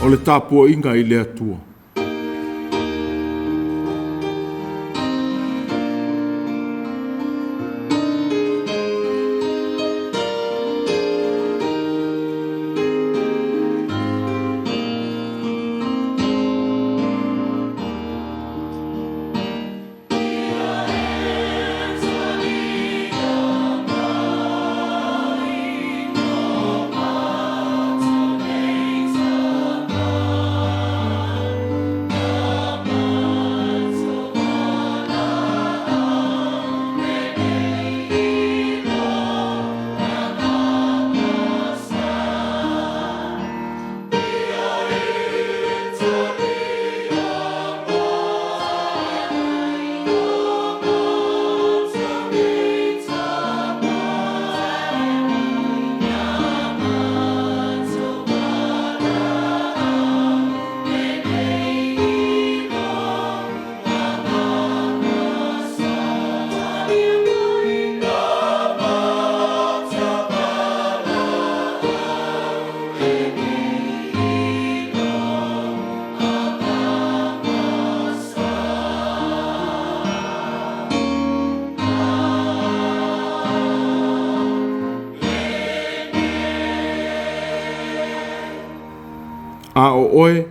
O le tapuaiga i le Atua. A o oe,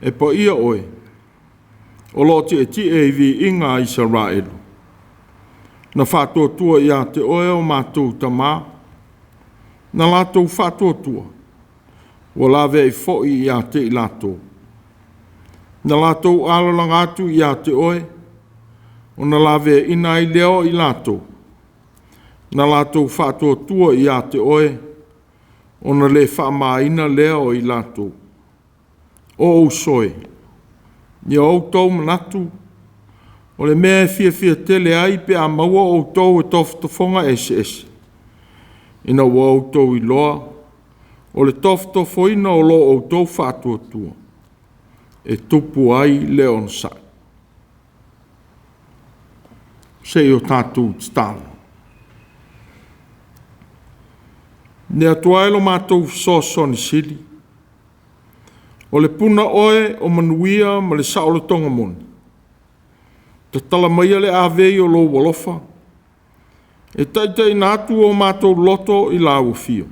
e paia oe, o loo tietie i viiga a Isaraelu. Na faatuatua ia te oe o matou tama, na latou faatuatua, ua laveai foi ia te i latou. Na latou alalaga atu ia te oe, ona laveaina ai lea o i latou, na latou faatuatua ia te oe, ona le faamaina lea o i latou. O ou uso e, ia outou manatu, o le mea e fiafia tele ai pe a maua outou e tofotofoga eseese, ina ua outou iloa o le tofotofoina o lo outou faatuatua, e tupu ai le onosai. Se i o tatou tatalo. Le Atua e lo matou fesoasoani sili, o le puna oe o manuia ma le saolotoga moni, tatala maia le avei o lou alofa, e taitaiina atu o matou loto i lau afio,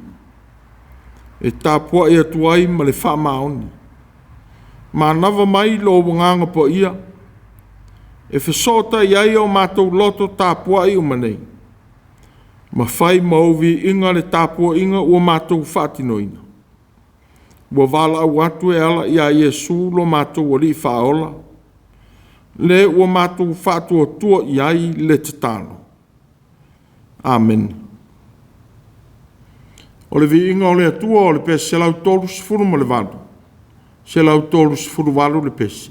e tapuai atu ai ma le faamaoni. Manava mai lou agaga paia, e fesootai ai o matou loto tapuai uma nei, ma fai ma ou viiga le tapuaiga ua matou faatinoina. Ua valaau atu e ala ia Iesu lo matou Alii Faaola, le ua matou faatuatua i ai le tatalo. Amene. O le viiga o le Atua o le pese 138, 138 le pese.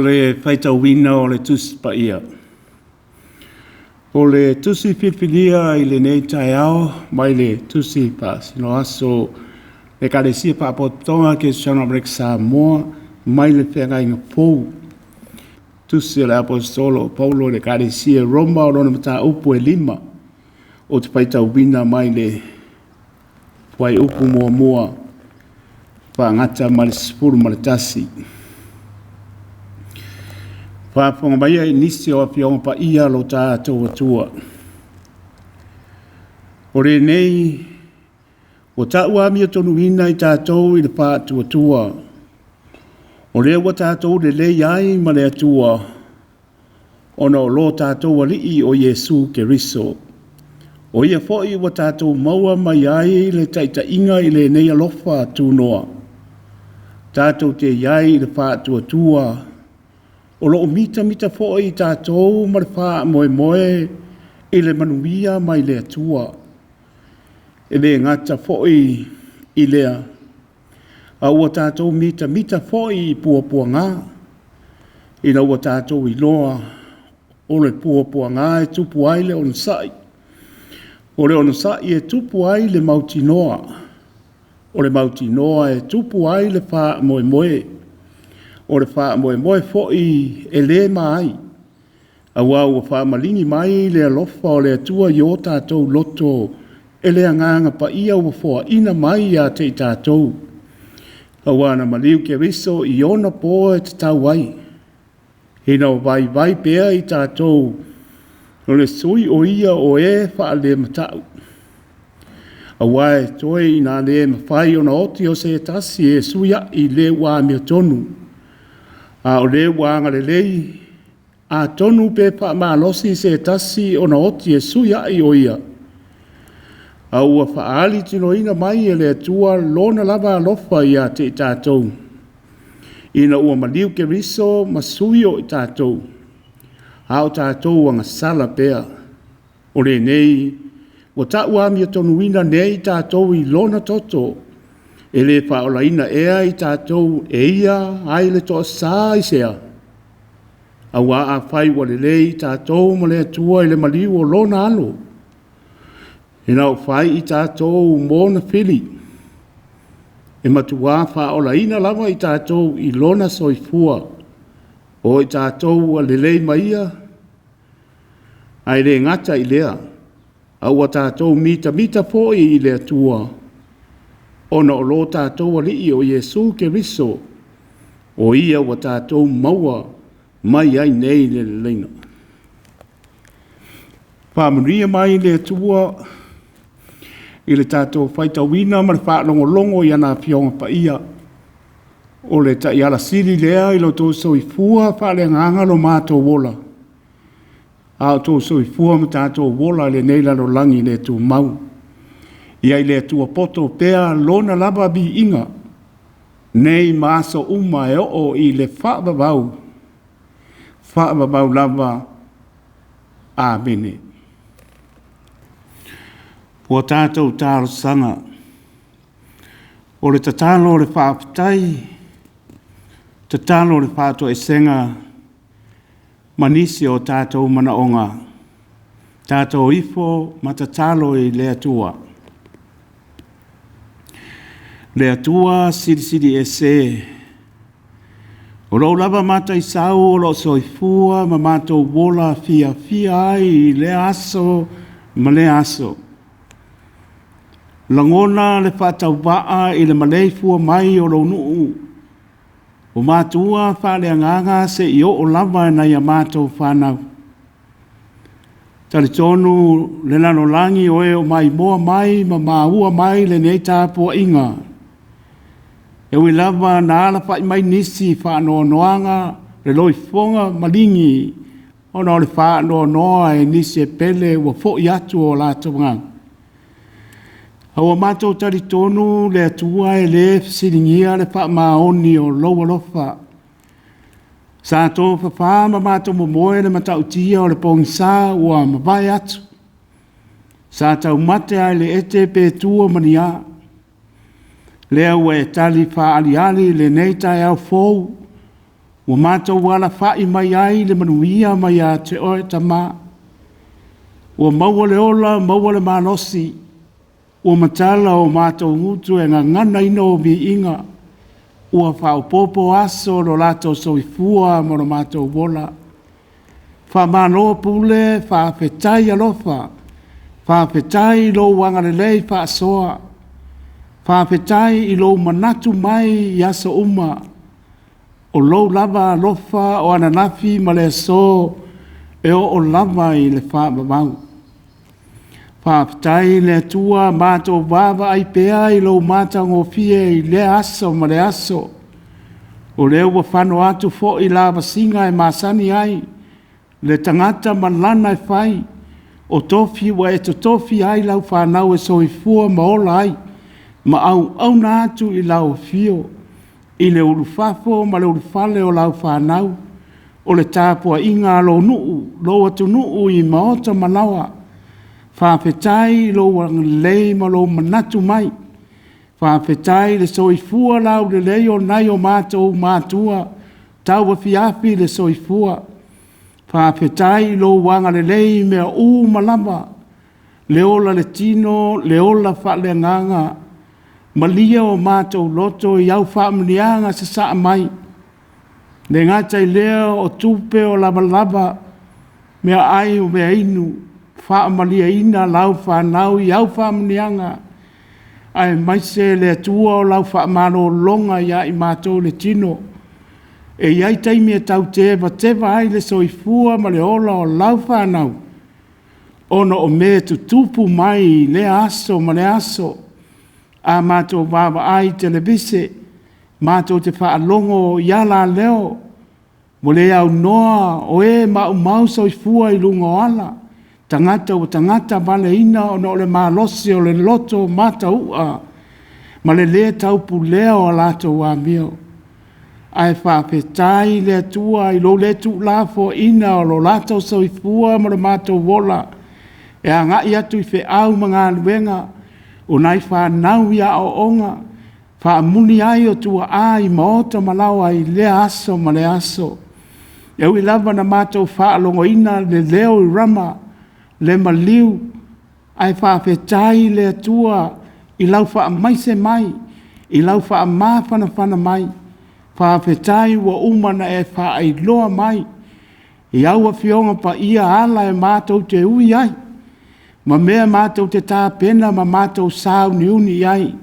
le faitauina o le Tusi Paia. O le Tusi filifilia i lenei taeao mai le Tusi Faasinoaso le Ekalesia Faapotopotoga Kerisiano Amerika Samoa mai le Feagaiga Fou. Tusi a le Aposetolo o Paulo i le Ekalesia i Roma o lona mataupu e 5. Ou te faitauina mai le fuaiupu 1 faagata ma le 11. Faafofoga maia i nisi o Afioga Paia a lo tatou Atua. O lenei ua tau amiotonu i tatou i le faatuatua, o lea ua tatou lelei ai ma le Atua, ona o lo tatou Alii o Iesu Keriso. O Ia foi ua tatou maua mai ai le taitaiga i lenei alofa tunoa, tatou te i ai i le faatuatua, o lo o mitamita foi i tatou ma le faamoemoe i le manuia mai le Atua. E le gata foi i lea, a ua tatou mitamita foi i puapuaga, ina ua tatou iloa o le puapuaga e tupu ai le onosai, o le onosai e tupu ai le mautinoa, o le mautinoa e tupu ai le faamoemoe, o le faamoemoe foi e le ma ai, aua ua faamaligi mai le alofa o le Atua i o tatou loto e le Agaga Paia ua foaina mai ia te i tatou, aua na maliu Keriso i ona po e tatau ai, ina o vaivai pea i tatou o le sui o ia o e faalematau. Aua e toe ina le mafai ona oti o se tasi e sui ai le ua amiotonu, a o le ua agalelei, atonu pe faamalosi se tasi ona oti e sui ai o ia, a ua faaali tinoina mai e le Atua lona lava alofa ia te i tatou, ina ua maliu Keriso ma sui o i tatou, a o tatou agasala pea. O lenei ua tau amiotonu nei i tatou i lona toto, e le faaolaina ea i tatou e ia ai le toasa i sea? Aua afai ua lelei i tatou ma le Atua i le maliu o lona alo, ina ua fai i tatou mona fili, e matua faaolaina lava i tatou i lona soifua, o i tatou ua lelei ma ia, ae le gata i lea, a ua tatou mitamita foi i le Atua, ona o lo tatou Alii o Iesu Keriso, o Ia ua tatou maua mai ai nei le leleiga. Faamanuia mai le Atua i le tatou faitauina ma le faalogologo i ana Afioga Paia. O le taiala sili lea i lo outou soifua faaleagaga lo matou ola, a o outou soifua ma tatou ola i lenei lalolagi le tumau. Ia i le Atua poto pea lona lava viiga, nei ma aso uma e oo i le faavavau, faavavau lava. Amene. Ua tatou talosaga, o le tatalo o le faafetai, tatalo o le faatoesega ma nisi o tatou manaoga, tatou ifo ma tatalo i le Atua. Le Atua Silisili Ese, o lou lava mataisau o loo soifua ma matou ola fiafia ai i lea aso ma lea aso. Lagona le faatauvaa i le maleifua mai o lou nuu, o matua faaleagaga seia oo lava nai a matou fanau. Talitonu le lalolagi o e o maimoa mai ma maua mai lenei tapuaiga. E ui lava na alafai mai nisi faanoanoaga, le loifofoga maligi, ona o le faanoanoa e nisi e pele ua foi atu o latou agaga. A ua matou talitonu le Atua e le fesiligia le faamaoni o lou alofa. Sa tofafa ma matou momoe le matautia o le pogisa ua mavae atu. Sa taumate lava i le ete pe tua ma ni a. Lea ua e tali faaaliali i lenei taeao fou, Ua matou alafa'i mai ai le manuia mai ia te Oe Tamā. Ua maua le ola maua le malosi, ua matala o matou gutu e gaganaina o viiga, ua faaopoopo aso o lo latou soifua ma lo matou ola. Faamalo pule, faafetai alofa, faafetai i lou agalelei faasoa, faafetai i lou manatu mai i aso uma. O lou lava alofa o ananafi ma le aso e oo lava i le faavavau. Faafetai i le Atua, matou vaavaai pea i lou matagofie i lea aso ma lea aso. O lea ua fano atu foi lavasiga e masani ai le tagata ma lana e fai, o tofi ua e totofi ai lau fanau e soifua ma ola ai, ma auauna atu i lau afio i le ulufafo ma le ulufale o lau fanau, o le tapuaiga a lou nuu, lou atunuu i maota ma laoa. Faafetai i lou agalelei ma lou manatu mai. Faafetai i le soifua laulelei o nai o matou matua tauafiafi le soifua. Faafetai i lou agalelei i mea uma lava, le ola i le tino, le ola faaleagaga. Malie o matou loto i au faamanuiaga sasaa mai. E le gata i lea o tupe o lavalava, meaai o meainu, faamalieina lau fanau i au faamanuiaga, aemaise le Atua o lau faamalologa ia i matou le tino. E i ai taimi e tau tevateva ai le soifua ma le ola o lau fanau, ona o mea e tutupu mai i lea aso ma lea aso. A matou vaavaai i televise, matou te faalogo i alaleo ua le aunoa o e maumau soifua i luga o ala, tagata ua tagatavaleina ona o le malosi o le loto mataua ma le lē taupulea o a latou amio. Ae faafetai i le Atua i lou le tuulafoaiina o lo latou soifua ma lo matou ola e agai atu i feau ma galuega, o nai fanau i aoaoga, faamuli ai o tuaa i maota ma laoa i lea aso ma lea aso. E ui lava ina matou faalogoina le leo i Rama, le maliu, ae faafetai i le Atua i lau faamaise mai, i lau faamafanafana mai. Faafetai ua uma ona e faailoa mai i au Afioga Paia ala e matou te ui ai ma mea matou te tapena ma matou sauniuni i ai.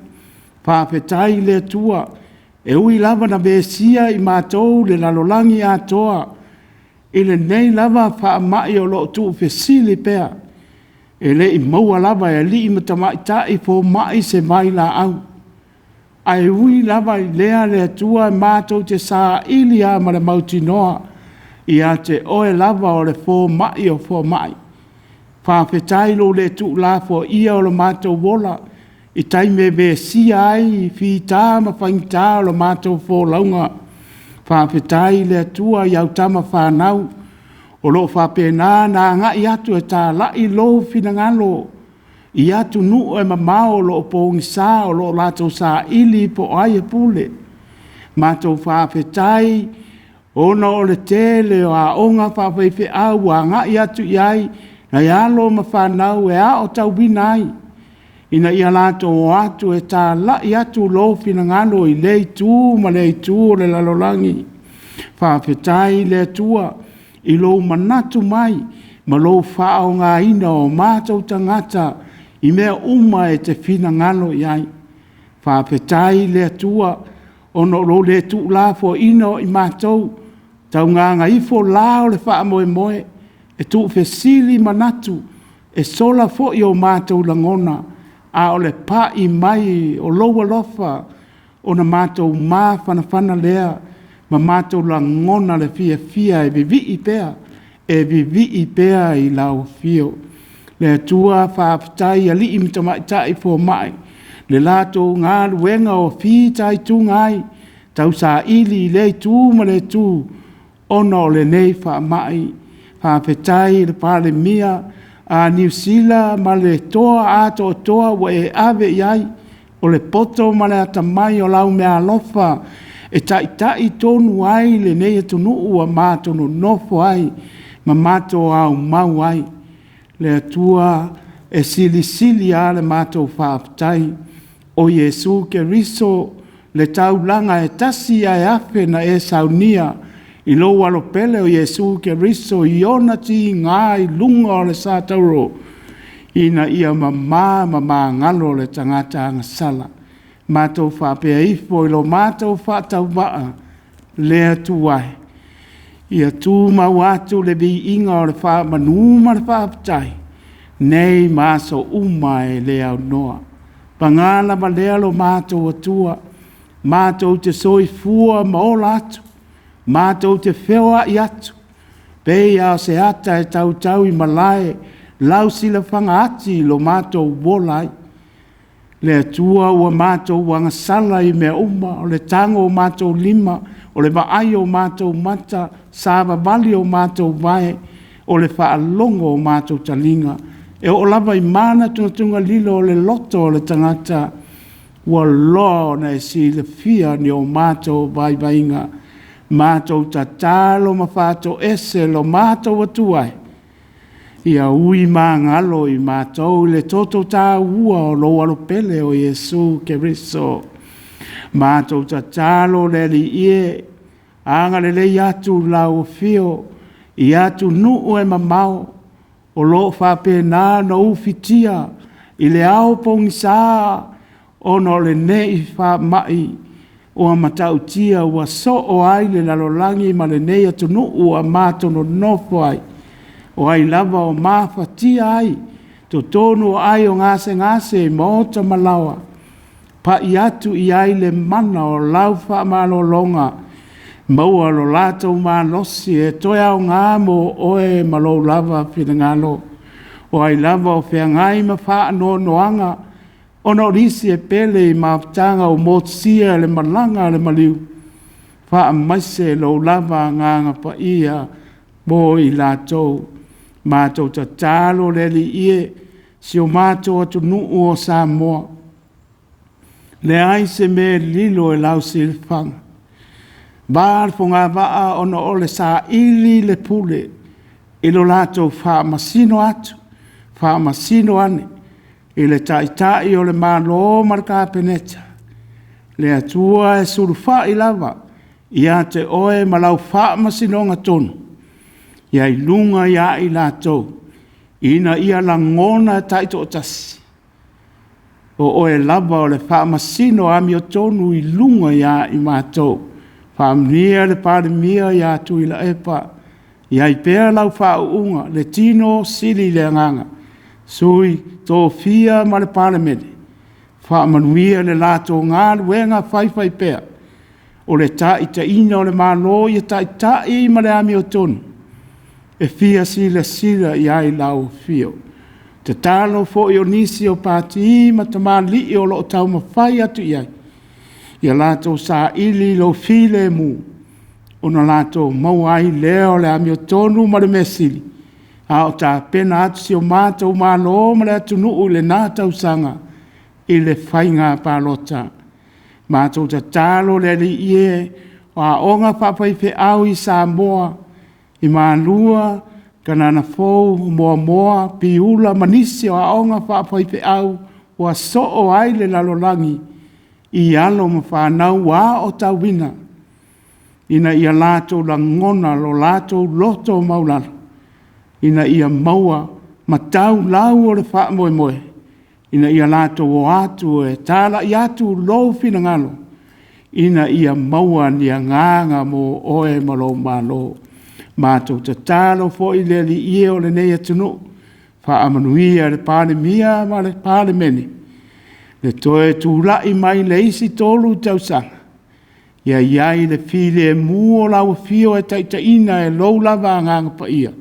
Faafetai i le Atua, e ui lava ina vesia i matou le lalolagi atoa i lenei lava faamai o lo o tuufesili pea, e le i maua lava e alii ma tamaitai fomai se vailaau. Ae ui lava i lea le Atua, matou te saili lava ma le mautinoa ia te Oe lava o le fomai o fomai. Faafetai i lou le tuulafoaia o lo matou ola i taimi e vesia ai fita ma faigata o la matou folauga. Faafetai i le Atua i au tama fanau o lo o faapena ona agai atu e talai lou finagalo i atunuu e mamao o lo o pogisa o lo o latou saili po o ai e pule. Matou faafetai ona o le tele o aoga faafaifeau ua agai atu i ai nai alo ma fanau e aotauina ai ina ia latou o atu e talai atu lou finagalo i lea itu ma lea itu o le lalolagi. Faafetai i le Atua i lou manatu mai ma lou faaaogaina o matou tagata i mea uma e te finagalo i ai. Faafetai i le Atua ona o lou le tuulafoaiina o i matou, taugagaifo la o le faamoemoe, e tuufesili manatu, e sola foi o matou lagona, a o le pai mai o lou alofa ona matou mafanafana lea ma matou lagona le fiafia e vivii pea, e vivii pea i lau afio. Le Atua faafetai i alii ma tamaitai fomai i le latou galuega o fitaituga ai e tausaili i lea itu ma lea itu ona o lenei faamai. Faafetai i le Palemia a Niu Sila ma le toa atoatoa ua e ave i ai, o le poto ma le atamai o lau meaalofa e taʻitaʻi tonu ai lenei atunuu ua matou nonofo ai ma matou aumau ai. Le Atua e silisili lava le matou faafetai, o Iesu Keriso le taulaga e tasi ae afe na e saunia i lou Alo pele o Iesu Keriso i ona tiga i luga o le satauro, ina ia mamā ma magalo le tagata agasala. Matou faapea ifo i lo matou faatauvaa, le Atua e, ia tumau atu le viiga o le faamanu ma le faafetai, nei ma aso uma e le aunoa. Paga lava lea lo matou Atua, matou te soifua ma ola atu, matou te feoai atu, pei lava o se ata e tautau i malae, lau silafaga ati lo matou ola ai. Le Atua ua matou agasala i mea uma, o le tago o matou lima, o le vaai o matou mata, savavali o matou vae, o le faalogo o matou taliga. E oo lava i manatunatuga lilo o le loto o le tagata, ua loa ona e silafia ni o matou vaivaiga. Matou tatalo ma faatoese lo matou Atua e, ia ui magalo i matou i le toto taua o lou Alo pele o Iesu Keriso. Matou tatalo le Alii e, agalelei atu lau afio i atunuu e mamao o lo o faapena ona ufitia i le ao pogisa ona o lenei faamai ua matautia ua soo ai le lalolagi ma lenei atunuu ua matou nonofo ai. O ai lava o mafatia ai totonu o ai o gasegase i maota ma laoa, pai atu i ai le mana o lau faamalologa, maua lo latou malosi e toe aoga mo oe ma lou lava finagalo. O ai lava o feagai ma faanoanoaga ona o nisi e pele i mafutaga ua motusia e le malaga a le maliu, faamaise lou lava Agaga Paia mo i latou. Matou tatalo le Alii e, si o matou atunuu o Samoa, leai se mea e lilo i lau silafaga. Va le fogavaa ona o le saili le pule i lo latou faamasino atu, faamasino ane i le Taitai o le Malo ma le Kapeneta. Le Atua e sulufai lava ia te oe ma lau faamasinoga tonu ia i luga ia i latou, ina ia lagona taitoatasi, o oe lava o le faamasino amiotonu i luga ia i matou. Faamanuia le Palemia ia Tuilaepa, i ai pea lau faauuga, le tino sili le agaga, sui tofia ma le Palemene, faamanuia le latou galuega faifaipea, o le taitaiina o le Malo ia taitai ma le amiotonu, e fia silasila i ai lau afio. Tatalo foi o nisi o Pati ma tamalii o lo o taumafai atu i ai, ia latou saili lou filemu, ona latou maua ai lea o le amiotonu ma le mea sili, a o tapena atu si o matou Malo ma le atunuu i lena tausaga i le faiga palota. Matou tatalo le Alii e, o aoga faafaifeau i Samoa i Malua, Kanana Fou, Moamoa, Piula ma nisi o aoga faafaifeau ua soo ai le lalolagi i alo ma fanau ua aotauina ina ia latou lagona lo latou loto maualalo ina ia maua ma tau lau o le faamoemoe ina ia latou o atu e talai atu lou finagalo ina ia maua ni agaga mo oe ma lou Malo. Matou tatalo foi le Alii e o lenei atunuu, faamanuia le Palemia ma le Palemene, le toe tulai mai le isi 3 tausaga, ia i ai le filemu o lau afio e taitaiina e lou lava Agaga Paia,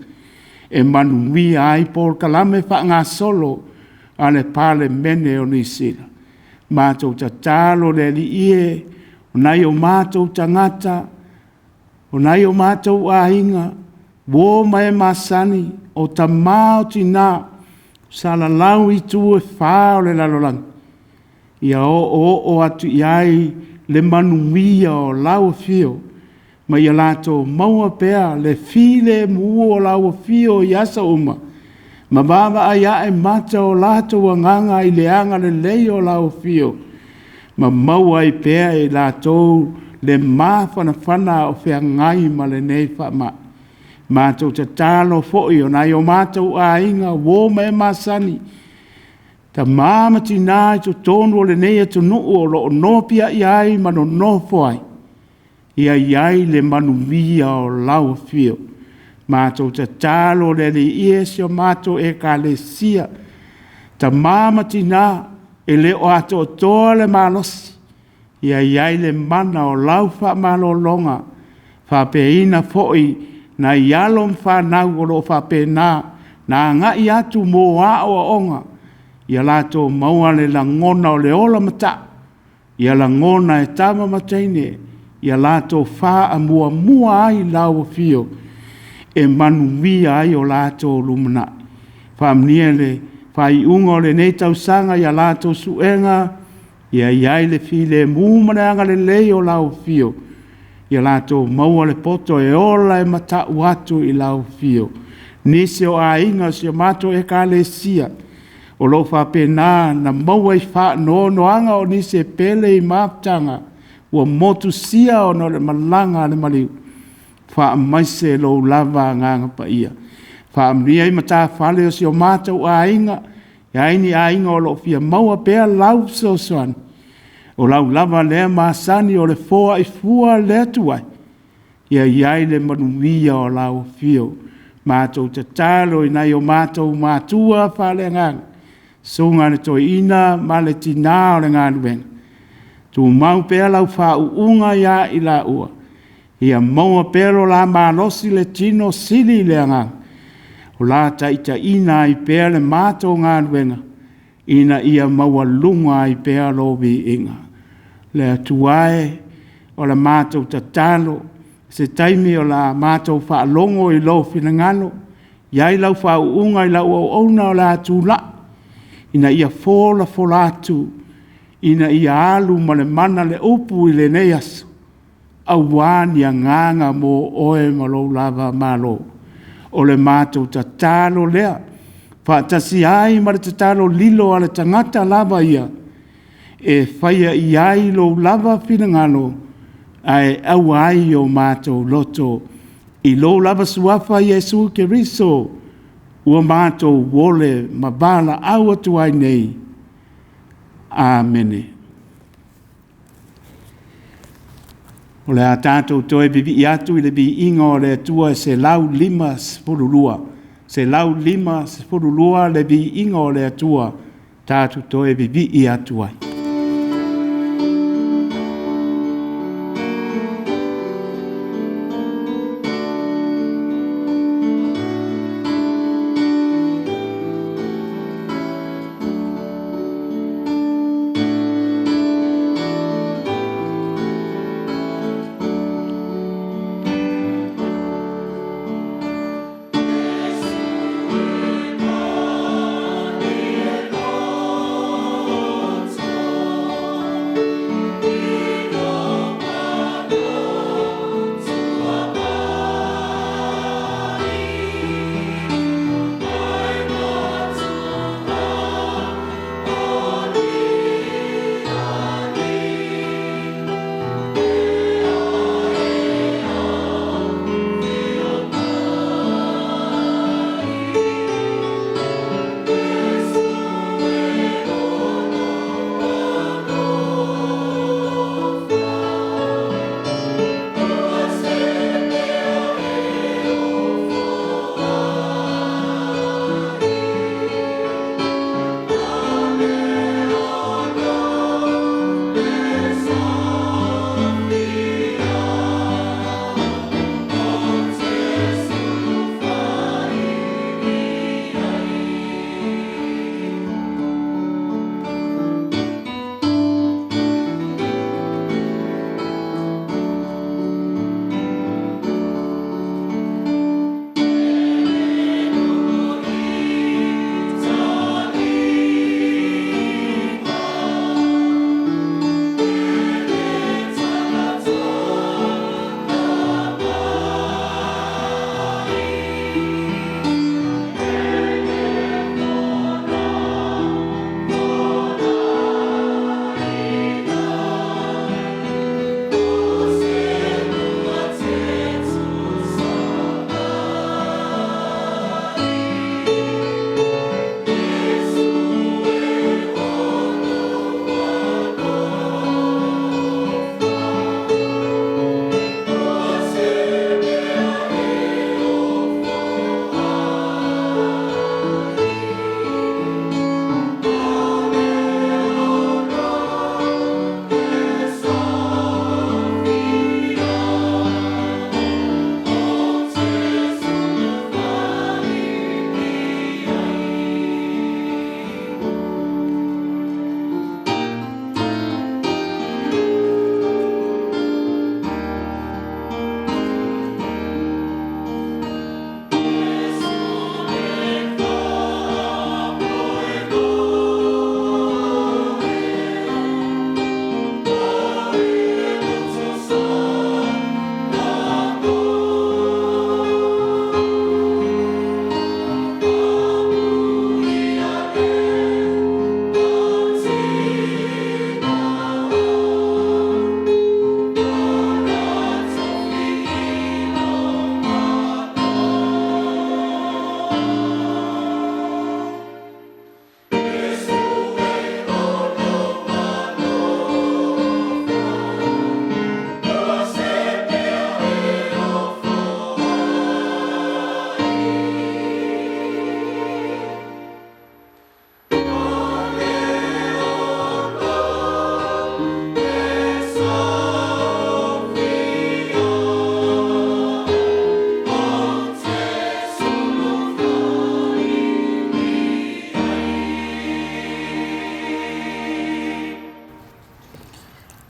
e manuia ai polokalame faagasolo a le Palemene o Niu Sila. Matou tatalo le Alii e, o nai o matou tagata, o nai o matou aiga, uo ma e masani, o tama o tina, salalau i itu e fa o le lalolagi, ia oooo atu i ai le manuia o lau afio, ma ia latou maua pea le filemu o lau afio i aso uma, ma vaavaai ae mata o latou agaga i le agalelei o lau afio, ma maua ai pea e i latou le mafanafana o feagai ma lenei faamai. Matou tatalo foi o nai o matou aiga, uo ma e masani, tama ma tina i totonu o lenei atunuu o lo o nopiai ai ma nonofo ai, ia i ai le manuia o lau afio. Matou tatalo le Alii e si o matou Ekalesia, tama ma tina, e le o atoatoa le malosi, ia i ai le mana o lau faamalologa, faapeaina foi nai alo ma fanau o lo o faapena ona agai atu mo aoaoga, ia latou maua le lagona o le ola matau, ia lagona e tama ma teine, ia latou faamuamua ai lau afio e manuia ai o latou lumanai. Faamanuia le faaiuga o lenei tausaga i a latou suega, ia i ai le filemu ma le agalelei o lau afio, ia latou maua le poto e ola e matau atu i lau afio. Nisi o aiga o si o matou Ekalesia o lo o faapena ona maua i faanoanoaga o nisi e pele i mafutaga ua motusia ona o le malaga a le maliu, faamaise lou lava Agaga Paia. Faamanuia i matafale o si o matou aiga, e a ni aiga o lo o fia maua pea lau fesoasoani, o lau lava lea masani o le foai fua le atu ai, ia i ai le manuia o lau afio. Matou tatalo i nai o matou matua faaleagaga, susuga i le toeaina ma le tina o le galuega, tumau pea lau faauuga ia i laua, ia maua pea lo la malosi le tino sili le agaga, o la taitaiina ai pea le matou galuega, ina ia maualuga ai pea lou viiga. Le Atua e, o le matou tatalo, se taimi o le a matou faalogo i lou finagalo, i ai lau faauuga i lau auauna o le a tulai ina ia folafola atu, ina ia alu ma le mana le upu i lenei aso, aua ni agaga mo oe ma lou lava Malo. O le matou tatalo lea, faatasi ai ma le tatalo lilo a le tagata lava ia, e faia i ai lou lava finagalo, ae aua ai o matou loto. I lou lava suafa Iesu Keriso, ua matou ole ma valaau atu ai nei. Amene. O le a tatou toe vivii atu i le viiga o le Atua e 152. 152 le viiga o le Atua, tatou toe vivii atu ai.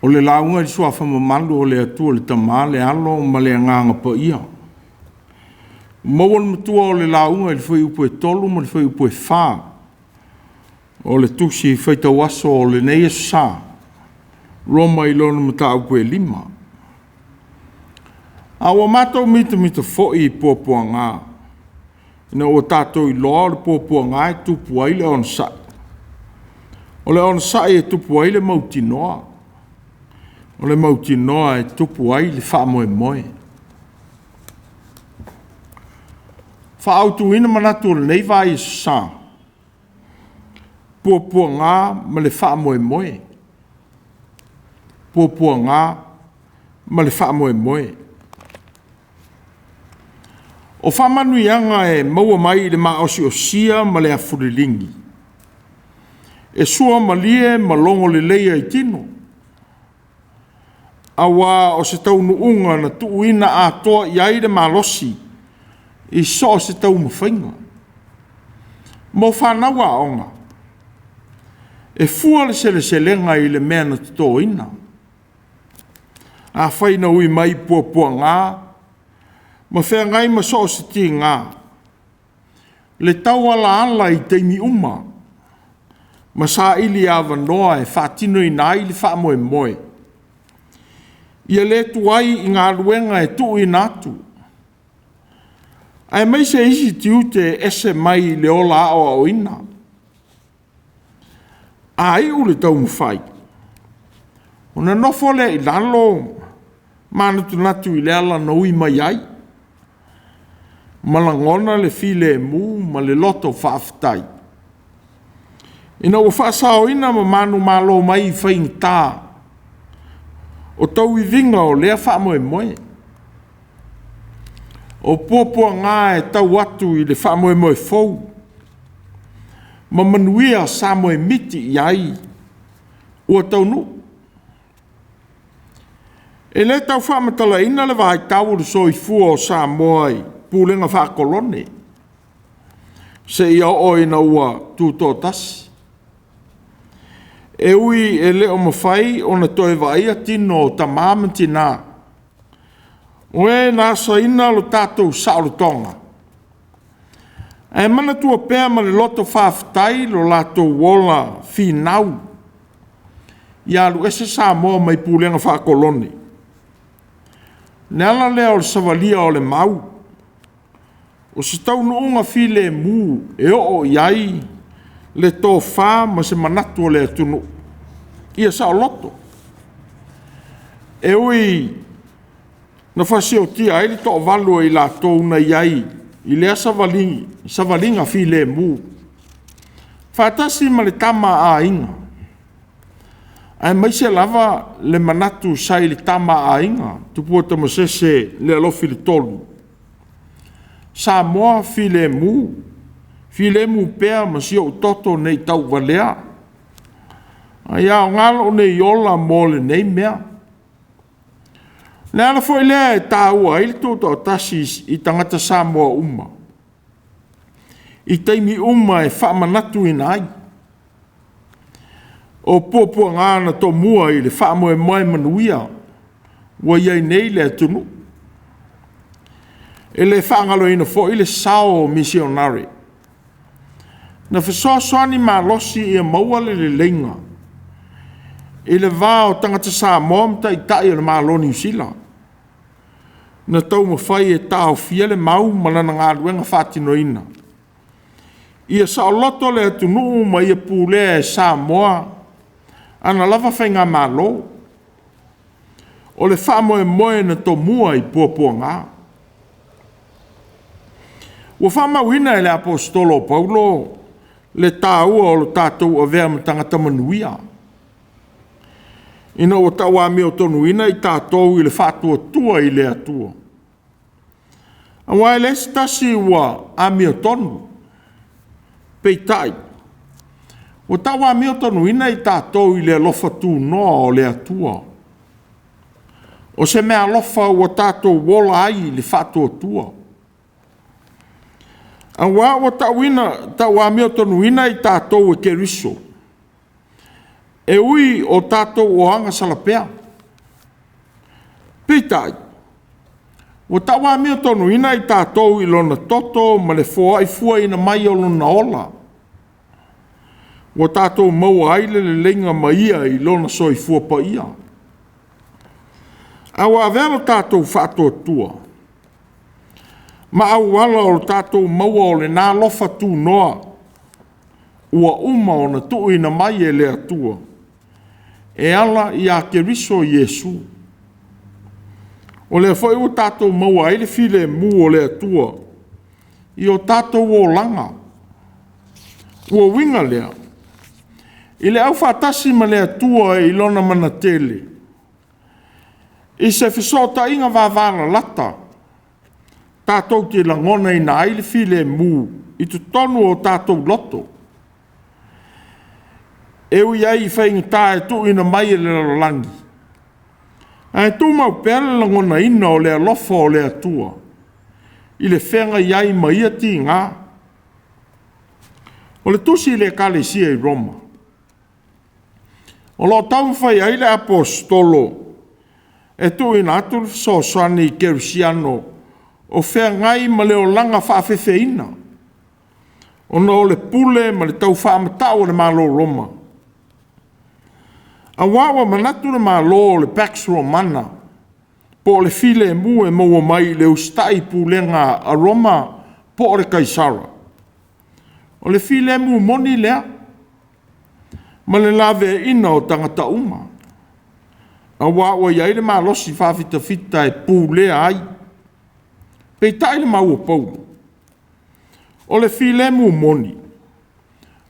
O le lauga i le suafa mamalu o le Atua le Tama, le Alo ma le Agaga Paia. Maua le matua o le lauga i le fuaiupu e 3 ma le fuaiupu e 4 o le tusi faitau aso o lenei aso sa, Roma i lona mataupu e 5. A ua matou mitamita foi i puapuaga, ina ua tatou iloa o le puapuaga e tupu ai le onosai. O le onosai e tupu ai le mautinoa. O le mautinoa e tupu ai le faamoemoe. Faaautuina manatu o lenei vai sa, puapuaga ma le faamoemoe. Puapuaga ma le faamoemoe. O faamanuiaga e maua mai i le maosiosia ma le afuleligi, e suamalie ma logo lelei ai tino, aua o se taunuuga na tuuina atoa i ai le malosi i so o se taumafaiga. Mo fanau aoga, e fua le seleselega i le mea na totoina. Afai na ui mai i puapuaga ma feagai ma so o se tiga, le taualaala i taimi uma, ma saili avanoa e faatinoina ai le faamoemoe, ia le tuai i galuega e tuuina atu, aemaise isi tiute e ese mai le ola aoaoina. A iu le taumafai, ona nofo lea i lalo manatunatu i le ala na ui mai ai, ma lagona le filemu ma le loto faafetai, ina ua faasaoina ma manumalo mai i faigata o tauiviga o lea faamoemoe. O puapuaga e tau atu i le faamoemoe fou, ma manuia sa moemiti i ai ua taunuu. E le tau faamatalaina le vaitau o le soifua o Samoa i pulega faakolone, seia oo ina ua tutoatasi. E ui e le o mafai ona toe vaaia tino o tama ma tina, o e na asaina lo tatou saolotoga, ae manatua pea ma le loto faafetai lo latou ola finau ia alu ese Samoa mai pulega faakolone. Le ala lea o le savalia o le mau, o se taunuuga filemu e oo i ai le tofa ma se manatu o le atunuu ia saoloto. E ui na fasiotia ai le toavalu o i latou na i ai i lea savaliga filemu, faatasi ma le tama a aiga, aemaise lava le manatu sa i le tama a aiga, Tupua Tamasese Lealofi III, Samoa filemu, filemu pea ma si ou toto nei tauvalea, ae aoga lou nei ola mo lenei mea. O le ala foi lea e taua ai le tutoatasi i tagata Samoa uma, i taimi uma e faamanatuina ai. O puapuaga na tomua i le faamoemoe manuia ua i ai nei le atunuu. E le faagaloina foi le sao o misionare na fesoasoani malosi ia maua le leleiga i le va o tagata Samoa ma taitai o le Malo o Niu Sila, na taumafai e taofia le mau ma lana galuega faatinoina, ia saoloto le atunuu ma ia pulea e Samoa ana lava faigamalo. O le faamoemoe na tomua i puapuaga. Ua faamauina e le Aposetolo o Paulo le taua o lo tatou avea ma tagata manuia, ina ua tauamiotonuina i tatou i le faatuatua i le Atua. Aua e leai se tasi ua amiotonu, peitai, ua tauamiotonuina i tatou i le alofa tunoa o le Atua. O se meaalofa ua tatou ola ai i le faatuatua. Aua ua tauamiotonuina i tatou e Keriso, e ui o tatou o agasalapea. Peitai, ua tauamiotonuina i tatou i lona toto ma le foai fuaina mai o lona ola. Ua tatou maua ai le leleiga ma ia i lona soifua paia. A ua avea lo tatou faatuatua ma auala o le tatou maua o lena alofa tunoa ua uma ona tuuina mai e le Atua e ala ia Keriso Iesu. O lea foi ua tatou maua ai le filemu o le Atua i o tatou olaga. Ua uiga lea, i le aufaatasi ma le Atua i lona manatele, i se fesootaiga vavalalata, tatou te lagonaina ai le filemu i totonu o tatou loto, e ui ai i faigata e tuuina mai e le lalolagi, ae tumau pea le lagonaina o le alofa o le Atua i le feagai ai ma ia tiga. O le tusi i le Ekalesia i Roma, o lo o taumafai ai le Aposetolo e tuuina atu le fesoasoani i kerisiano o feagai ma le olaga faafaafefeina, ona o le pule ma le taufaamatau a le Malo o Roma. Aua ua manatu le Malo o le Pax Romana, po o le filemu e maua mai i le usitai i pulega a Roma po o le Kaisara, o le filemu moni lea, ma le laveaiina o tagata uma, aua ua i ai le malosi faafitafita e pulea ai. Peitai le mau a Paulo, o le filemu moni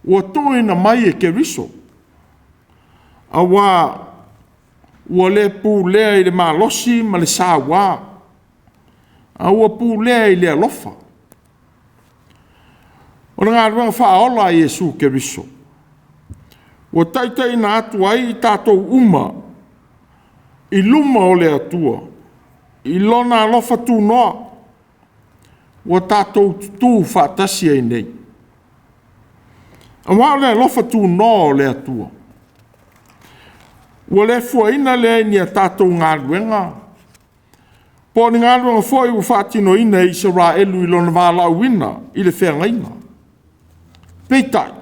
ua tuuina mai e Keriso, aua ua le pulea i le malosi ma le saua, a ua pulea i le alofa. O le galuega faaola a Iesu Keriso, ua taitaiina atu ai i tatou uma i luma o le Atua i lona alofa tunoa, ua tatou tutu faatasi ai nei. Aua o le alofa tunoa o le Atua, ua le fuaina lea i ni a tatou galuega, po o ni galuega foi ua faatinoina e Isaraelu i lona valaauina i le feagaiga. Peitai,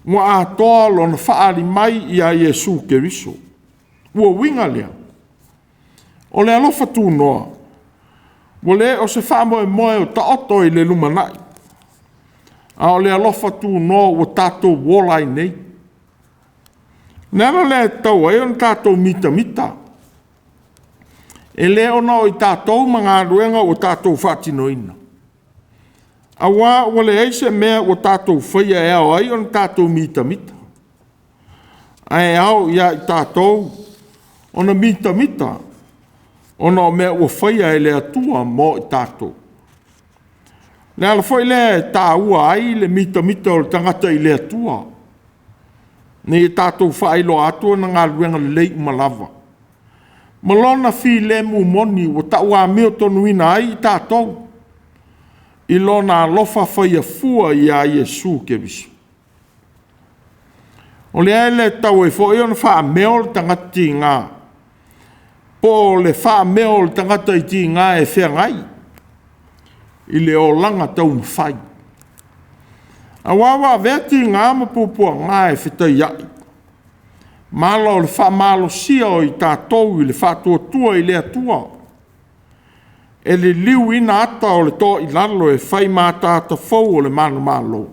ua atoa lona faaali mai ia Iesu Keriso. Ua uiga lea, o le alofa tunoa, ua le o se faamoemoe o taoto i le lumanai, a o le alofa tunoa ua tatou ola ai nei. O le ala lea e tatau ai ona tatou mitamita, e le ona o i tatou ma galuega ua tatou faatinoina, aua ua leai se mea ua tatou faia e ao ai ona tatou mitamita, ae ao ia i tatou ona mitamita ona o mea ua faia e le Atua mo i tatou. O le ala foi lea e taua ai le mitamita o le tagata i le Atua, ina ia tatou faailoa atu ona galuega lelei uma lava, ma lona filemu moni ua tauamiotonuina ai i tatou i lona alofa faia fua ia Iesu Keriso. O lea e le tatau ai foi ona faameo le tagata tiga, po o le faameo o le tagata i tiga e feagai i le olaga taumafai. Aua ua avea tiga ma puapuaga e fetaiai ma ala o le faamalosia o i tatou i le faatuatua i le Atua, e liliuina ata o le toa i lalo e fai ma ataata fou o le manumalo,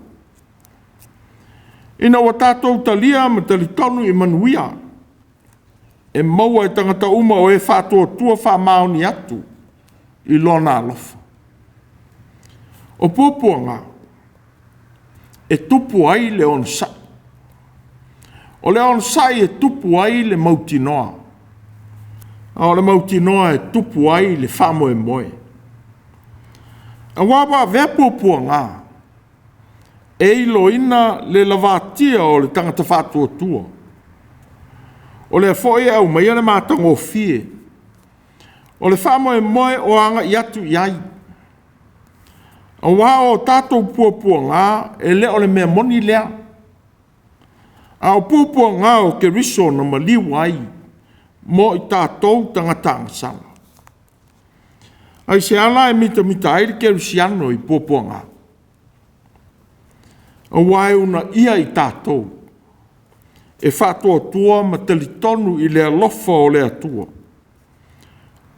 ina ua tatou talia ma talitonu i manuia e maua e tagata uma o e faatuatua faamaoni atu i lona alofa. O puapuaga e tupu ai le onosai. O le onosai e tupu ai le mautinoa, a o le mautinoa e tupu ai le faamoemoe. Aua ua avea puapuaga e iloina le lavatia o le tagata faatuatua. O lea foi e aumaia le matagofie o le faamoemoe o agai atu i ai. Aua o tatou puapuaga e le o le mea moni lea, a o puapuaga o Keriso na maliu ai mo i tatou tagata agasala. Aisea la e mitamita ai le kerisiano i puapuaga? Aua e uunaia i tatou e faatuatua ma talitonu i le alofa o le Atua,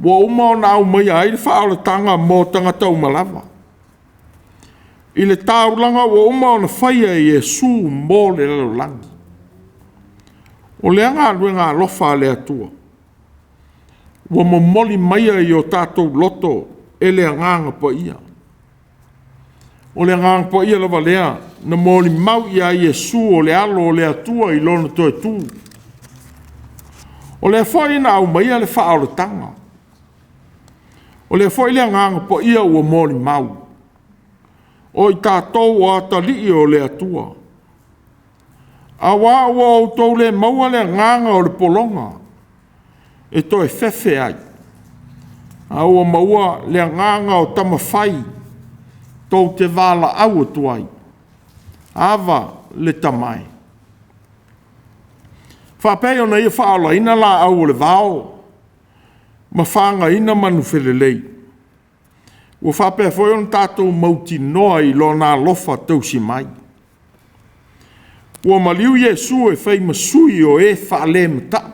ua uma ona aumaia ai le faaolataga mo tagata uma lava, i le taulaga ua uma ona faia e Iesu mo le lalolagi. O lea galuega alofa a le Atua, ua momoli maia i o tatou loto e le Agaga Paia. O le Agaga Paia lava lea na molimau ia Iesu o le Alo o le Atua i Lona toe tu. O lea foi na aumaia le faaolataga. O lea foi le Agaga Paia ua molimau, o i tatou o atalii o le Atua. Aua ua outou le maua le agaga o le pologa e toe fefe ai, a ua maua le agaga o tama fai tou te valaau atu ai, Ava le Tama e. Faapei ona ia faaolaina laau o le vao ma fagaina manufelelei, ua faapea foi ona tatou mautinoa i Lona alofa tausi mai. Ua maliu Iesu e fai ma sui o e faalematau.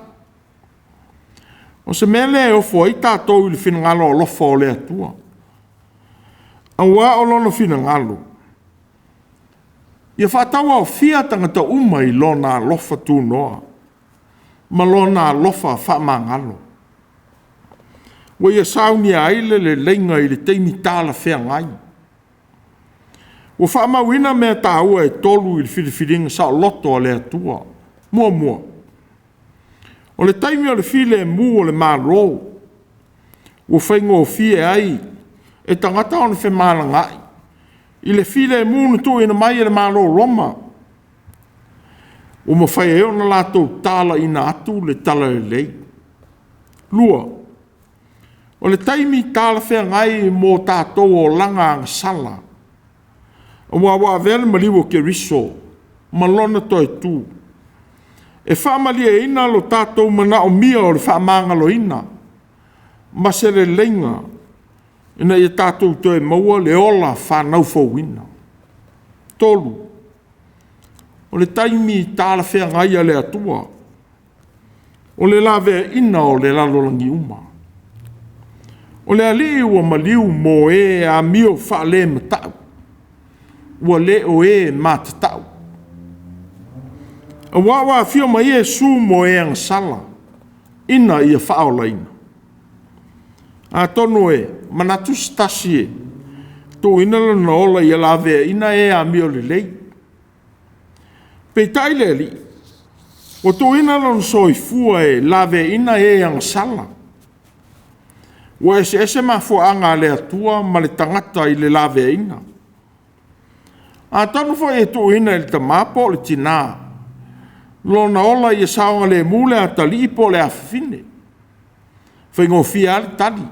O se mea lea e ofo ai tatou i le finagalo alofa o le Atua, aua o lona finagalo, ia faatauaofia tagata uma i lona alofa tunoa ma lona alofa faamagalo. Ua ia saunia ai le leleiga i le taimi talafeagai. Ua faamauina mea taua e 3 i le filifiliga saoloto a le Atua. Muamua, o le taimi o le filemu o le Malo, ua faigofie ai e tagata ona femalagaai i le filemu na tuuina mai e le Malo o Roma, ua mafai ai ona latou talaiina atu le talalelei. 2, o le taimi talafeagai mo tatou olaga agasala, aua ua avea le maliu o Keriso ma lona toe tu e faamalieina lo tatou manaomia o le faamagaloina ma se leleiga, ina ia tatou toe maua le ola fanau fouina. 3, o le taimi talafeagai a le Atua, o le laveaiina o le lalolagi uma. O le Alii ua maliu mo e amio faalematau, ua le o e matatau. Aua ua afio mai Iesu mo e agasala, ina ia faaolaina. Atonu e manatu se tasi e tuuina lona ola ia laveaiina e amio lelei. Peitai le Alii, ua tuuina lona soifua e laveaiina e agasala. Ua eseese mafuaaga a le Atua ma le tagata i le laveaiina. Atonu foi e tuuina e le tama po o le tina lona ola ia saogalemu le atalii po o le afafine. E faigofie lava le tali,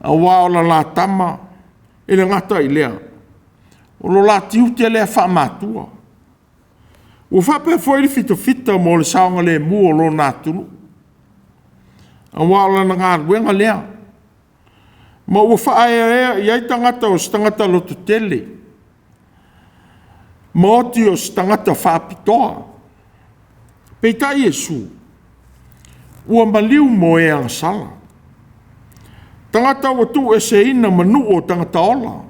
aua o le la tama, e le gata i lea, o lo la tiute lea faamatua. Ua faapea foi le fitafita mo le saogalemu o lona atunuu, aua o lana galuega lea, ma ua faaeaea i ai tagata o se tagata lototele, ma oti o se tagata faapitoa. Peitai Iesu, ua maliu mo e agasala, tagata ua tuueseina ma nuu o tagata ola,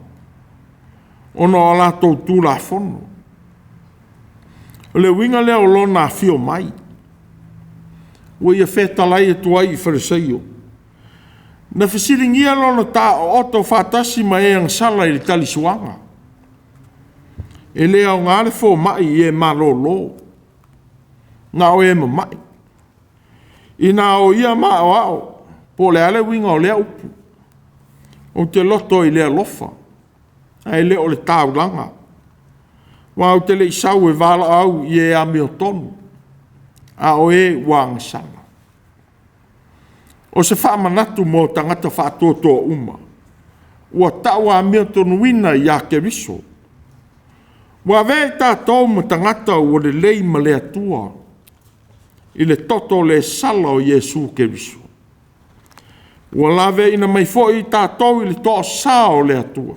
ona o a latou tulafono. O le uiga lea o lona afio mai, ua ia fetalai atu ai i Fariseio, na fesiligia lona taoto faatasi ma e agasala i le talisuaga. E le aoga le fomai i e malolo, na o e mamai. Ina o ia maoao, po o le a le uiga o lea upu, ou te loto i le alofa, ae le o le taulaga, aua ou te le i sau e valaau i e amiotonu, a o e ua agasala. O se faamanatu mo tagata faatuatua uma, ua tauamiotonuina ia Keriso. Ua avea i tatou ma tagata ua lelei ma le Atua, i le toto le sala o Iesu Keriso. Ua laveaiina mai foi i tatou i le toasa o le Atua,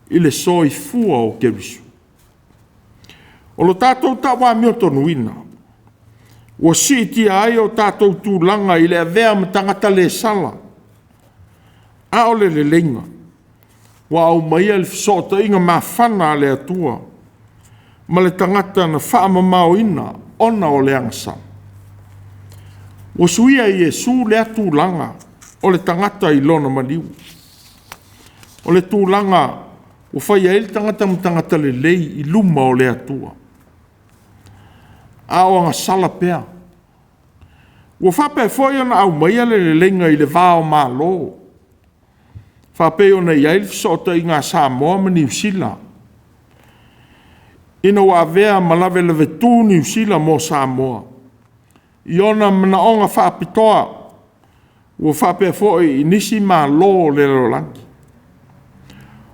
i le soifua o Keriso. O lo tatou tauamiotonuina, ua siitia ai o tatou tulaga i le avea ma tagata le sala, a o le leleiga, ua aumaia le fesootaiga mafana a le Atua ma le tagata na faamamaoina ona o le agasala. Ua suia e Iesu lea tulaga o le tagata i lona maliu. O le tulaga ua fai ai le tagata ma tagata lelei i luma o le Atua, a o agasala pea. Ua faapea foi ona aumaia le leleiga i le va o Malo, faapei ona i ai le fesootaiga a Samoa ma Niu Sila, ina ua avea ma lavelavetu Niu Sila mo Samoa i ona manaoga faapitoa, ua faapea foi i nisi Malo o le lalolagi.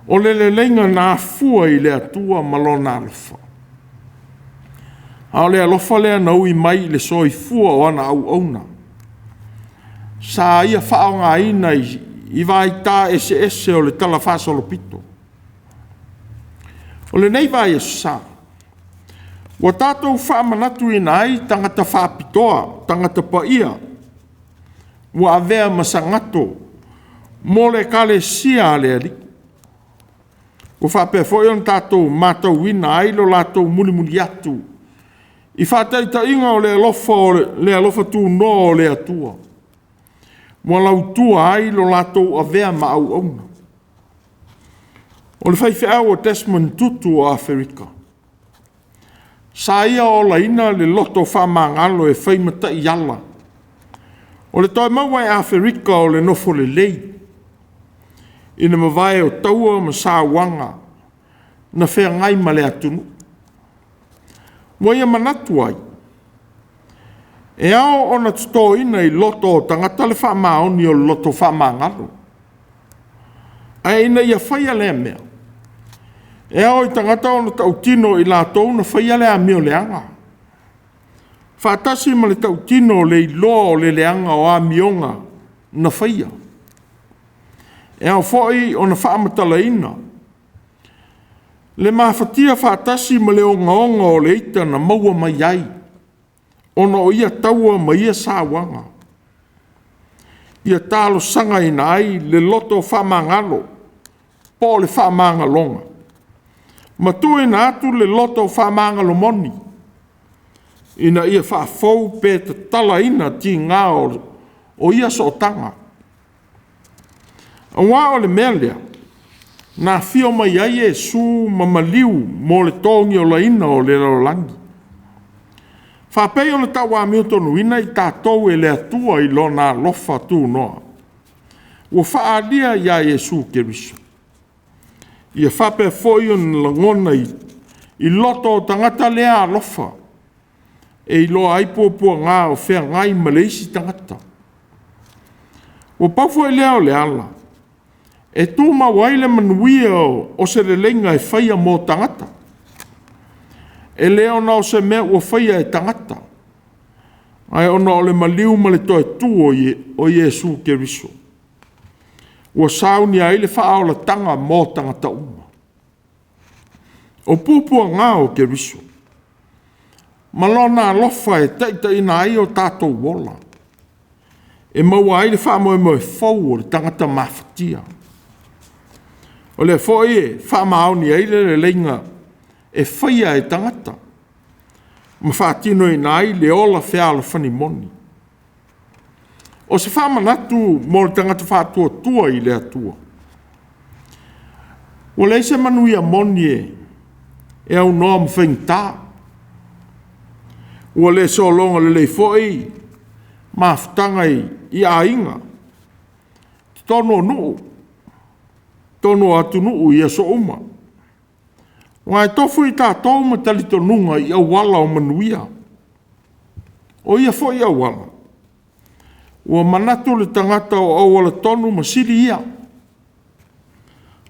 O le leleiga na afua i le Atua ma Lona alofa. A o le alofa lea na ui mai i le soifua o ana auauna, sa ia faaaogaina i vaita eseese o le talafaasolopito. O lenei vaiaso sa, ua tatou faamanatuina ai tagata faapitoa, tagata paia, ua avea ma sagatO mo le Ekalesia a le Alii. Ua faapea foi ona tatou matauina ai lo latou mulimuli atu i faataitaiga o le alofa tunoa o le Atua, ua lautua ai lo latou avea ma auauna. O le faifeau o Desmond Tutu o Aferika, sa ia olaina le loto faamagalo e fai ma taiala o le toe maua e Aferika o le nofo lelei, ina mavae o taua ma sauaga na feagai ma le atunuu. Ua ia manatu ai, e ao ona totoina i loto o tagata le faamaoni o le loto faamagalo. Ae ina ia faia lea mea, e ao i tagata ona tautino i latou na faia le amio leaga, faatasi ma le tautino o le iloa o le leaga o amioga na faia. E ao foi ona faamatalaina le mafatia faatasi ma le ogaoga o le ita na maua mai ai, ona o ia taua ma ia sauaga. Ia talosagaina ai le loto faamagalo po o le faamagaloga, ma tuuina atu le loto faamagalo moni, ina ia faafou pe tatalaina tiga o ia sootaga. Aua o le mea lea, na afio mai ai Iesu ma maliu mo le togiolaina o le lalolagi, faapei ona tauamiotonuina i tatou e le Atua i Lona alofa tunoa, ua faaalia ia Iesu Keriso. Ia faapea foi ona lagona i loto o tagata lea alofa, e iloa ai puapuaga o feagai ma le isi tagata. Ua pau foi lea o le ala e tumau ai le manuia o se leleiga e faia mo tagata. E le ona o se mea ua faia e tagata, ae ona o le maliu ma le toe tu o Iesu Keriso, ua saunia ai le faaolataga mo tagata uma. O puapuaga o Keriso, ma lona alofa e taitaiina ai o tatou ola, e maua ai le faamoemoe fou o le tagata mafatia. O lea foi e faamaoni ai le leleiga e faia e tagata, ma faatinoina ai le ola fealofani moni. O se faamanatu mo le tagata faatuatua i le Atua. Ua leai se manuia moni e aunoa ma faigata. Ua le sologa lelei foi mafutaga i aiga, totonu o nuu, totonu o atunuu i aso uma. Aua e tofu i tatou ma talitonuga i auala o manuia. O ia foi auala, ua manatu le tagata o auala tonu ma sili ia.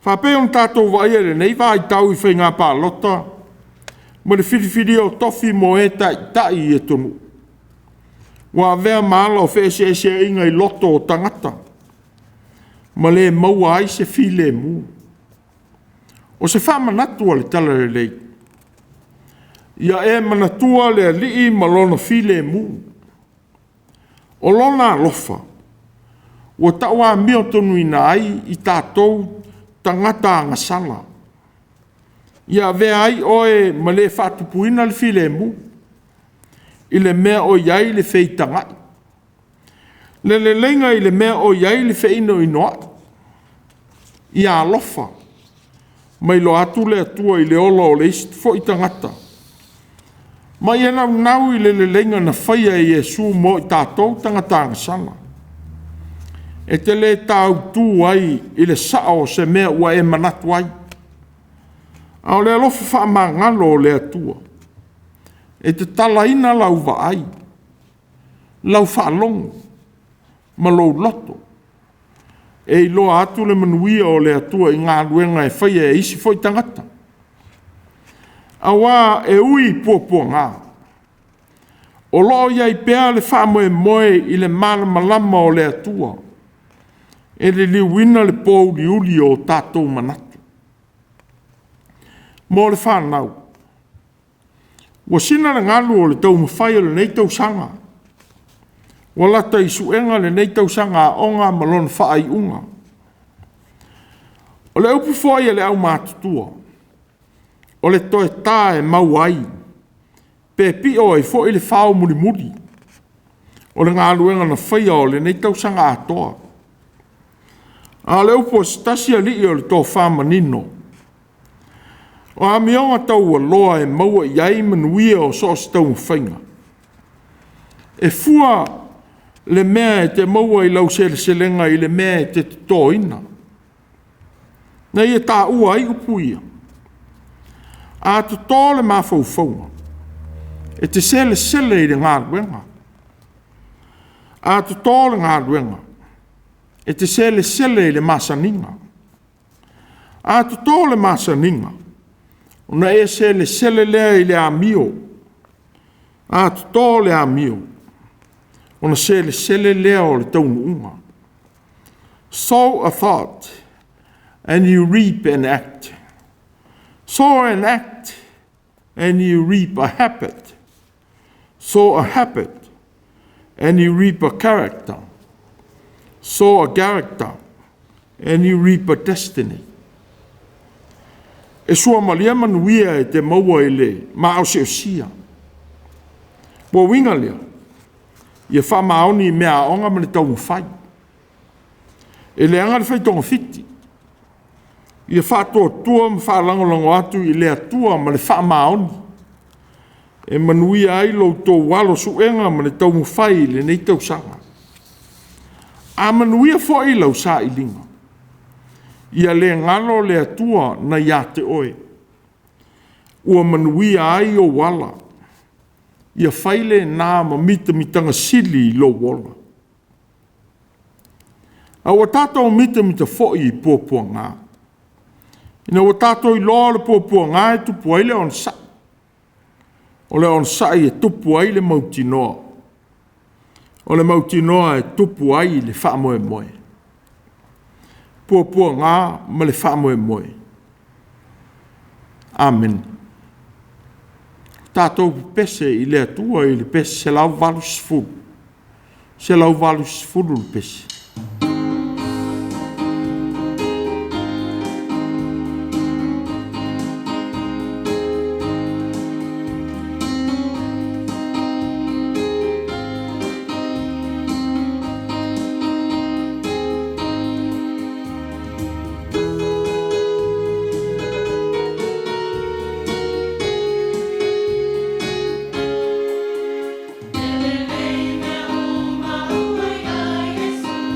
Faapei ona tatou vaaia i lenei vaitau i faiga palota ma le filifilia o tofi mo e taitai i atunuu. Ua avea ma ala o feeseeseaiga i loto o tagata, ma le maua ai se filemu. O se faamanatu a le Talalelei, ia e manatua le Alii ma Lona filemu. O Lona alofa ua tauamiotonuina ai i tatou tagata agasala. Ia avea ai oe ma le faatupuina le filemu, i le mea o i ai le feitagai, le leleiga i le mea o i ai le feinoinoai. Ia alofa ma iloa atu le Atua i le ola o le isi foi tagata, ma ia naunau i le leleiga na faia e Iesu mo i tatou tagata agasala. E te le tautu ai i le sao o se mea ua e manatu ai, a o le alofa faamagalo o le Atua, e tatalaina lau vaai, lau faalogo ma lou loto, e iloa atu le manuia o le Atua i galuega e faia e isi foi tagata. Aua e ui i puapuaga, o lo o i ai pea le faamoemoe i le malamalama o le Atua, e liliuina le pouliuli o tatou manatu. Mo le fanau, ua sina le galu o le taumafai o lenei tausaga, ua lata i suega lenei tausaga aoga ma lona faaiuga. O le upu foi a le aumatutua, o le toe ta e mau ai, pe pio ai foi le fao mulimuli o le galuega na faia o lenei tausaga atoa. A o le upu a se tasi alii o le tofa manino, o amioga taualoa e maua i ai manuia o so o se taumafaiga. E fua le mea e te maua i lau seleselega i le mea e te totoina. Na ia taua ai upu ia. A toto le mafaufauga, e te selesele i le galuega. A toto le galuega, e te selesele i le masaniga. A toto le masaniga, ona e selesele lea i le amio. A toto le amio, ona selesele lea o le taunuuga. Sow a thought and you reap an act. Sow an act and you reap a habit. Sow a habit and you reap a character. Sow a character and you reap a destiny. E suamalie manuia e te maua i le maosiosia. Ua uiga lea, ia faamaoni i mea aoga ma le taumafai. E leaga le fai togafiti. Ia faatuatua ma faalagolago atu i le Atua ma le faamaoni, e manuia ai lo outou alo suega ma le taumafai i lenei tausaga. A manuia foi lau sailiga, ia le galo le Atua na ia te oe, ua manuia ai ou ala, ia fai lena ma mitamitaga sili i lou ola. A ua tatou mitamita foi i puapuaga, ina ua tatou iloa o le puapuaga e tupu ai le onosai, o le onosai e tupu ai le mautinoa, o le mautinoa e tupu ai le faamoemoe. Puapuaga ma le faamoemoe. Amene. Tatou pepese i le Atua i le pese 180, 180 le pese. E lelei mea uma ua ia Iesu.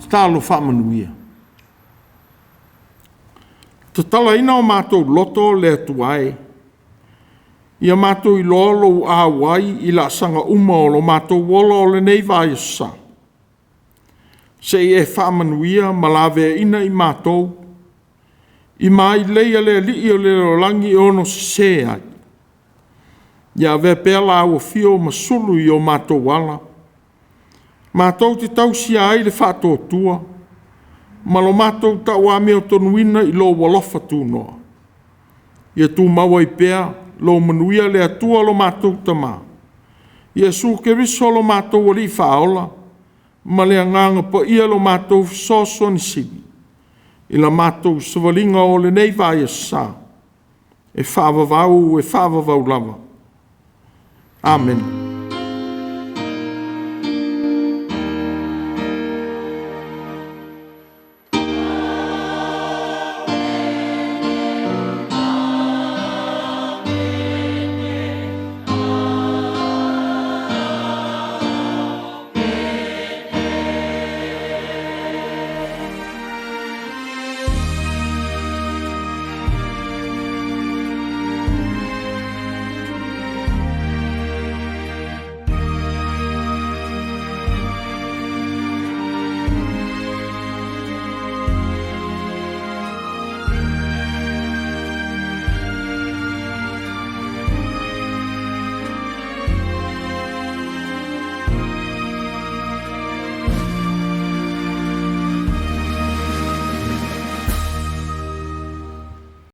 Tatalo faamanuia. Tatalaina o matou loto le Atua e, ia matou iloa lou auai i laasaga uma o lo matou ola o lenei vaiaso sa, seia e faamanuia ma laveaina i matou i mailei a le Alii o le lalolagi e ono sese ai. Ia avea pea lau afio ma sulu i o matou ala, matou te tausia ai le faatuatua ma lo matou tauamiotonuina i lou alofa tunoa. Ia tumau ai pea lou manuia le Atua lo matou Tama, Iesu Keriso lo matou Alii Faaola, ma le Agaga Paia lo matou Fesoasoani Sili, i la matou savaliga o lenei vaiaso sa, e faavavau e faavavau lava. Amene.